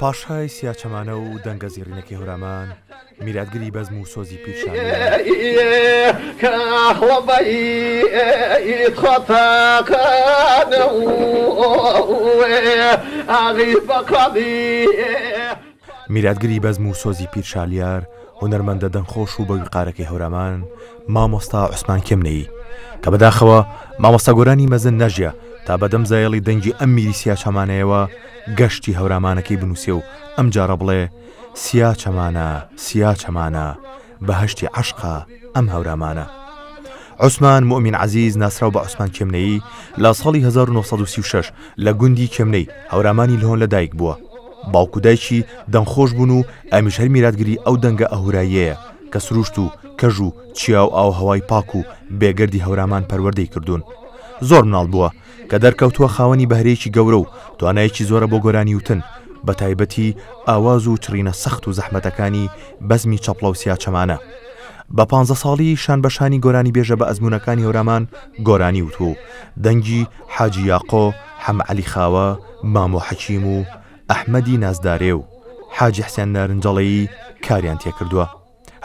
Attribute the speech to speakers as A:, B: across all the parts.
A: پاشای سیاچەمانە و دەنگە زیڕینەکەی هەورامان، میراتگری بەزم و سۆزی پیرشامیان. میراتگری بەزم و سۆزی پیر شالیار، هونەرمەندە دەنگخۆش و بەویقارەکەی هەورامان، مامۆستا عوسمان کێمنەیی، کە بەداخەوە مامۆستا گۆرانی مەزن نەژیا تا بەدەم زایەڵی دەنگی ئەم میری سیاچەمانەیەوە گەشتی هەورامانەکەی بنووسێ و ئەمجارە بڵێ، سیا چەمانە، سیا چەمانە، بەهەشتی عەشقە ئەم هەورامانە. عوسمان موئمین عەزیز ناسراو بە عوسمان کێمنەیی لە ساڵی 1936 لە گوندی کێمنەی هەورامانی لهۆن لە دایک بووە. باوک و دایکی دەنگخۆش بوون و ئەمیش هەر میراتگری ئەو دەنگە ئەهوراییەیە کە سروشت و کەژ و چیا و ئاووهەوای پاک و بێگەردی هەورامان پەروەردەی کردوون. زۆر مناڵ بووە کە دەرکەوتووە خاوەنی بەهرەیەکی گەورە و توانایەکی زۆرە بۆ گۆرانیوتن، بەتایبەتی ئاواز و چڕینە سەخت و زەحمەتەکانی بەزمی چەپڵە و سیاچەمانە. بە پانزە ساڵی شان بە شانی گۆرانیبێژە بە ئەزموونەکانی هەورامان گۆرانی وتووە و دەنگی حاجی یاقۆ، حەمە عەلی خاوە، مامۆ حەکیم و ئەحمەدی نازدارێ و حاجی حسێن نارنجەڵەیی کاریان تێکردووە.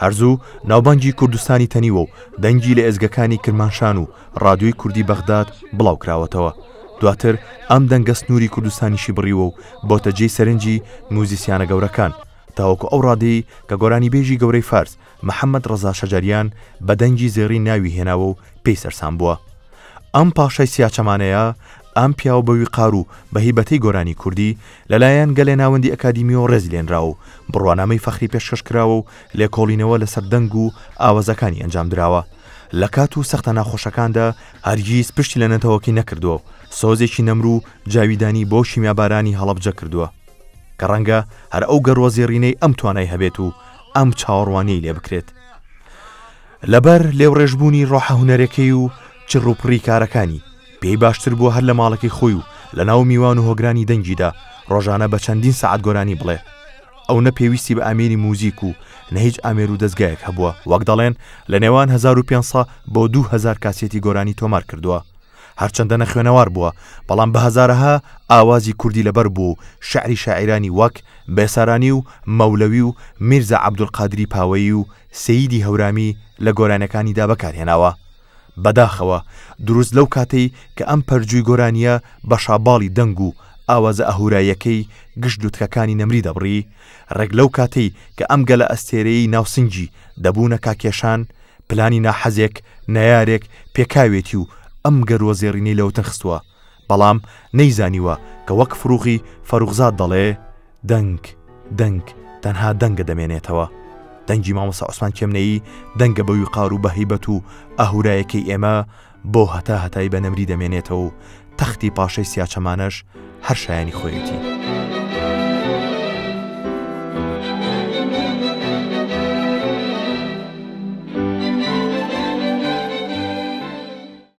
A: هەر زوو ناوبانگی کوردستانی تەنیوە و دەنگی لە ئێزگەکانی کرمانشان و ڕادیۆی کوردی بەغداد بڵاو کراوەتەوە. دواتر ئەم دەنگە سنووری کوردستانیشی بڕیوە و بۆتە جێی سەرنجی موزیسیانە گەورەکان تاوەکو ئەو ڕادەی کە گۆرانیبێژی گەورەی فارس محەمەد ڕەزا شەجەریان بە دەنگی زێڕین ناوی هێناوە و پێی سەرسام بووە. ئەم پاشای سیاچەمانەیە، ئەم پیاوە بە ویقار و بە هیبەتەی گۆرانی کوردی، لە لایەن گەلێ ناوەندی ئەکادیمییەوە ڕێزی لێنراوە و بڕوانامەی فەخری پێشکەش کراوە و لێکۆڵینەوە لەسەر دەنگ و ئاوازەکانی ئەنجام دراوە. لە کات و سەختە ناخۆشەکاندا هەرگیز پشتی لە نەتەوەکەی نەکردووە و سۆزێکی نەمر و جاویدانی بۆ شیمیابارانی هەڵەبجە کردووە. کە ڕەنگە هەر ئەو گەروە زێڕینەی ئەم توانای هەبێت و ئەم چاوەڕوانیەی لێ بکرێت. لەبەر لێوڕێژبوونی ڕۆحە هونەرەکەی و چڕوپڕی کارەکانی، پێی باشتر بووە هەر لە ماڵەکەی خۆی و لە ناو میوان و هۆگرانی دەنگیدا ڕۆژانە بە چەندین سەعات گۆرانی بڵێ. ئەو نە پێویستی بە ئامێری موزیک و نە هیچ ئامێر و دەزگایەک هەبووە. وەک دەڵێن لە نێوان 1500 بۆ 2000 کاسێتی گۆرانی تۆمار کردووە. هەرچەندە نەخوێنەوار بووە، بەڵام بە هەزارەها ئاوازی کوردی لەبەر بووە و شیعری شاعیرانی وەک بێسارانی و مەولەوی و میرزا عەبدولقادری پاوەیی و سەیدی هەورامی لە گۆرانیەکانیدا بەکارهێناوە. بەداخەوە دروست لەو کاتەی کە ئەم پەرجووی گۆرانییە بە شاباڵی دەنگ و ئاوازە ئەهوراییەکەی گشت لوتکەکانی نەمری دەبڕی، ڕێک لەو کاتەی کە ئەم گەلە ئەستێرەیەی ناو سنگی دەبوونە کاکێشان، پلانی ناحەزێک، نەیارێک پێکاوێتی و ئەم گەرووە زێڕینەی لەوتن خستووە، بەڵام نەیزانیوە کە وەک فروغی فەروخزاد دەڵێ، دەنگ، دەنگ، تەنها دەنگە دەمێنێتەوە. دەنگی مامۆستا عوسمان کێمنەیی دەنگە بە ویقار و بە هەیبەت و ئەهورایەکەی ئێمە بۆ هەتا هەتایی بە نەمری دەمێنێتەوە و تەختی پاشای سیاچەمانەش هەر شایەنی خۆیەتی.